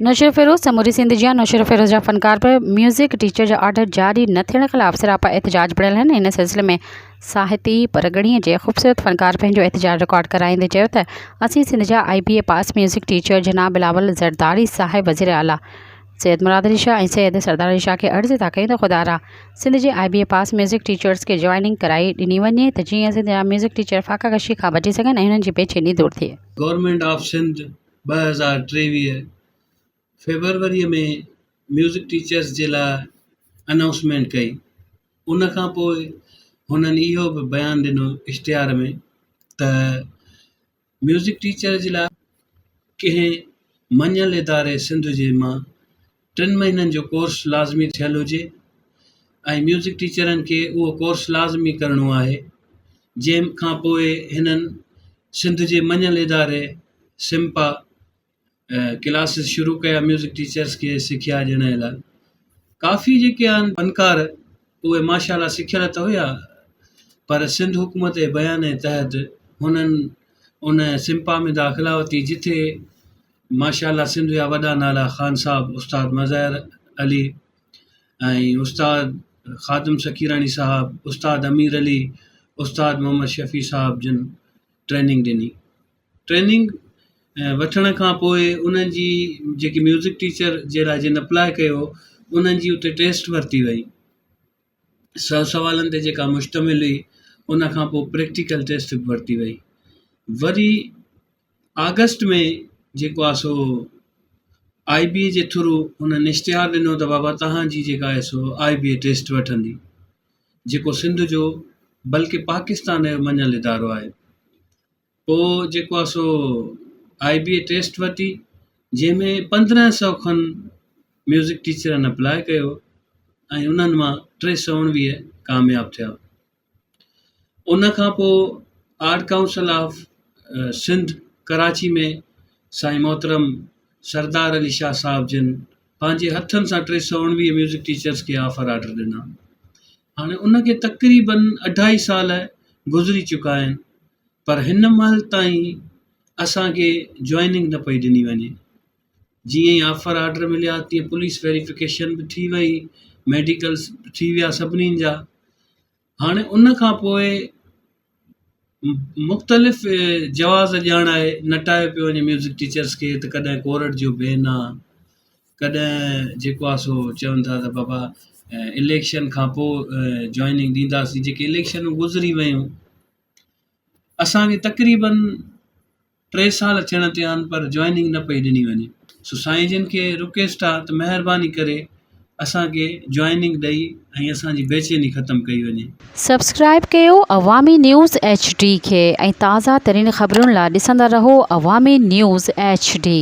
نوشهروفيروز، سموري سنڌ جيان نوشهروفيروز جا فنڪار به ميوزڪ ٽيچر جا آرڊر جاري نه ٿيڻ خلاف سراپا احتجاج بڻيل آهن ان سلسلي ۾ ساهتي پرڳڻي جي خوبصورت فنڪار پنهنجو احتجاج رڪارڊ ڪرائيندي چيو ته اسين سنڌ جا I B A pass music teacher جناب بلاول زرداري صاحب وزير اعليٰ سيد مراد علي شاهه ۽ سيد سردار علي شاهه کي عرض ٿا ڪيون ته خدارا سنڌ جي I B A pass music teachers کي جوائننگ ڪرائي ڏني وڃي ته جيئن سنڌ جا ميوزڪ ٽيچر فاقا ڪشي کان بچي سگهن ۽ انهن جي بيچيني دور ٿئي. گورنمينٽ آف سنڌ 2023 فيبروريء ۾ ميوزڪ ٽيچرس جي لاء انائونسمينٽ ڪئي ان کان پوء هنن اهو به بيان ڏنو اشتهار ۾ ته ميوزڪ ٽيچر جي لاء ڪنهن مڃيل اداري سنڌ جي مان ٽن مهينن جو ڪورس لازمي ٿيل هجي ۽ ميوزڪ ٽيچرن کي اهو ڪورس لازمي ڪرڻو آهي جنهن کان پوء هنن سنڌ جي مڃيل اداري سمپا ڪلاسز شروع ڪيا ميوزڪ ٽيچرس کي سکيا ڏيڻ جي لاء ڪافي جيڪي آهن فنڪار اهي ماشاء الله سکيل ته هيا پر سنڌ حڪومت جي بيان جي تحت هنن ان سمپا ۾ داخلا ورتي جتي ماشاء الله سنڌ جا وڏا نالا خان صاحب استاد مظهر علي ۽ استاد خادم سخيراڻي صاحب استاد امير علي استاد محمد شفيع صاحب جن ٽريننگ ڏني ٽريننگ وٺڻ کان پوء انهن جي جيڪي ميوزڪ ٽيچر جي لاء جن اپلاء ڪيو انهن جي اتي ٽيسٽ ورتي وئي سو سوالن تي جيڪا مشتمل هئي ان کان پوء پريڪٽيڪل ٽيسٽ به ورتي وئي وري آگسٽ ۾ جيڪو آهي سو آءِ بي اي جي ٿرو انهن اشتهار ڏنو ته بابا توهان جي جيڪا آهي سو آءِ بي اي ٽيسٽ وٺندي جيڪو سنڌ جو بلڪه پاڪستان جو مڃيل ادارو آهي پوءِ جيڪو آهي سو آءِ بي اي ٽيسٽ ورتي جنهن ۾ 1500 کن ميوزڪ ٽيچرن اپلاءِ ڪيو ۽ انهن مان 319 ڪامياب ٿيا ان کان پوءِ art council of Sindh Karachi ۾ سائين محترم سردار علي شاهه صاحب جن پنهنجي هٿن سان 319 ميوزڪ ٽيچرس کي آفر آرڊر ڏنا. هاڻي ان کي تقريبن اڍائي سال گذري چڪا آهن پر هن مهل تائين اسان کي جوائننگ نه پئي ڏني وڃي. جيئن ئي آفر آرڊر مليا تيئن پوليس ويريفڪيشن به ٿي وئي ميڊيڪلس به ٿي ويا سڀنين جا. هاڻي ان کان پوءِ مختلف جواز ڄاڻائي نٽايو پيو وڃي ميوزڪ ٽيچرس کي ته ڪڏهن ڪورٽ جو بين آ ڪڏهن جيڪو آ سو چون ٿا ته بابا اليڪشن کان پوءِ جوائننگ ڏينداسين جيڪي اليڪشنون گذري ويون اسان کي تقريبن ٽي سال ٿيڻ تي آهن پر جوائننگ نه پئي ڏني وڃي سو سائين جن کي رڪويسٽ آ ته مهرباني ڪري اسان کي جوائننگ ڏئي ۽ اسان جي بيچيني ختم ڪئي وڃي. سبسڪرائيب ڪيو عوامي نيوز ايڇ ڊي کي ۽ تازه ترين خبرن لا ڏسندا رهو عوامي نيوز ايڇ ڊي.